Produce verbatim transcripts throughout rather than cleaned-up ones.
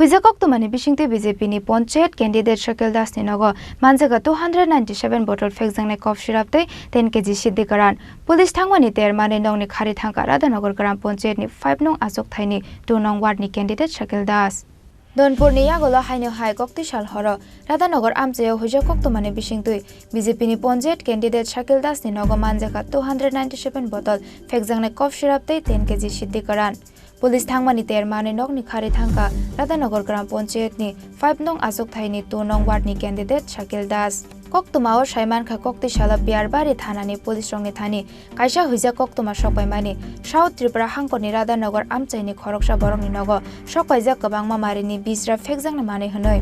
Rijak koktwmani bisingtwi B J P ni ponchayat candidate Shakil Das ni nogo manjaka two hundred ninety seven bottle phekjaknai cough syrup tei ten K G siddi kwran. Police thangmani ter manwi nokni khari thangka Radhanagar Gram Ponchayat ni five nong achuk thaini two nong ward ni candidate Shakil Das. Donpur ni yagulo haino hai koktwi sal horo Radhanagar amchaio huijak koktwmani bisingtwi B J P ni ponchayat candidate Shakil Das ni nogo manjaka two hundred ninety seven bottle phekjaknai cough syrup tei ten K G siddi kwran. Police thangmani ter manwi nokni khari thangka Radhanagar Gram Ponchayat ni five nong achuk thaini two nong ward ni candidate Shakil Das. Koktwmao saimankha koktwi salo Piyarbari thana ni police rokni thani kaisa huijak koktwma sokpaimani South Tripura hangkorni Radhanagar amchaini khoroksa borokni nogo sokpaijak kwbangma marini bijra phekjaknai manwi hwnwi.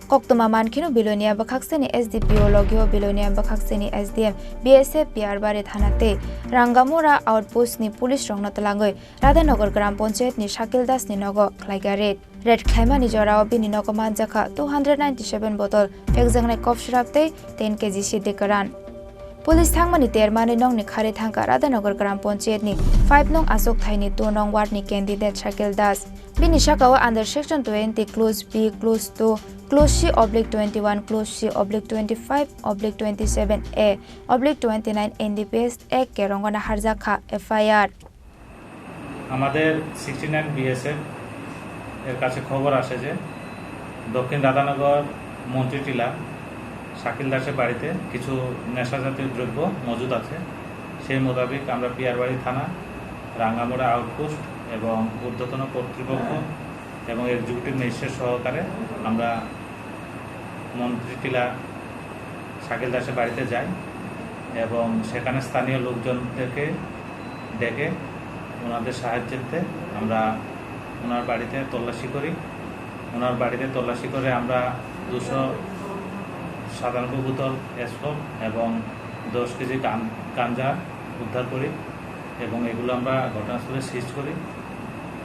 Koktwma mankheno Bilonia bwkhakseni S D P O logio Bilonia bwkhakseni S D M, B S F Piyarbari thana tei Rangamura outpost ni police rokno twlangwi Radhanagar Gram Ponchayat ni Shakil Das ni nogo khlaikha raid. Raid khlaimani jorao bini nogo manjakha two hundred ninety seven bottle phekjaknai cough syrup tei ten K G siddi kwran. Police thangmani ter manwi nokni khari thangka Radhanagar Gram Ponchayat ni five nong achuk thaini two nong ward ni candidate Shakil Das. Bini sakao under section twenty clause B, clause two, clause C oblique twenty-one, clause C oblique twenty-five oblique twenty-seven A oblique twenty-nine N D P S Act kerongona harjakha F I R. আমাদের sixty nine BSF এর কাছে খবর আসে যে দক্ষিণ রাধানগর মন্ত্রী টিলা শাকিল দাসের বাড়িতে কিছু নেশা জাতীয় দ্রব্য মজুদ আছে। সেই মোতাবেক আমরা পিয়ারবাড়ি থানা, রাঙ্গামুড়া আউটপোস্ট এবং ঊর্ধ্বতন কর্তৃপক্ষ এবং এক্সিকিউটিভ ম্যাজিস্ট্রেট সহকারে আমরা মন্ত্রী টিলা শাকিল দাসের বাড়িতে যাই এবং সেখানে স্থানীয় লোকজনদেরকে ডেকে ওনাদের সাহায্যেতে আমরা ওনার বাড়িতে তল্লাশি করি। ওনার বাড়িতে তল্লাশি করে আমরা দুশো সাতানব্বই বোতল এসফল এবং দশ কেজি গান-, গাঞ্জা উদ্ধার করি এবং এগুলো আমরা ঘটনাস্থলে সিজ করি।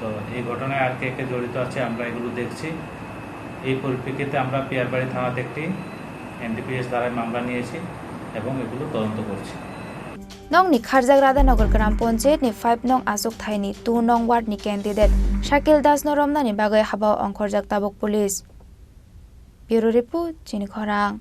তো এই ঘটনায় আর কে কে জড়িত আছে আমরা এগুলো দেখছি। এই পরিপ্রেক্ষিতে আমরা পিয়ারবাড়ি থানাতে একটি এনডিপিএস ধারায় মামলা নিয়েছি এবং এগুলো তদন্ত করছি। Nokni kharjak Radhanagar Gram Panchayat ni five nong achuk thaini two nong ward ni candidate Shakil Das no romnani bagwi habao ongkhorjak tabuk police. Bureau Report, Chini Khorang.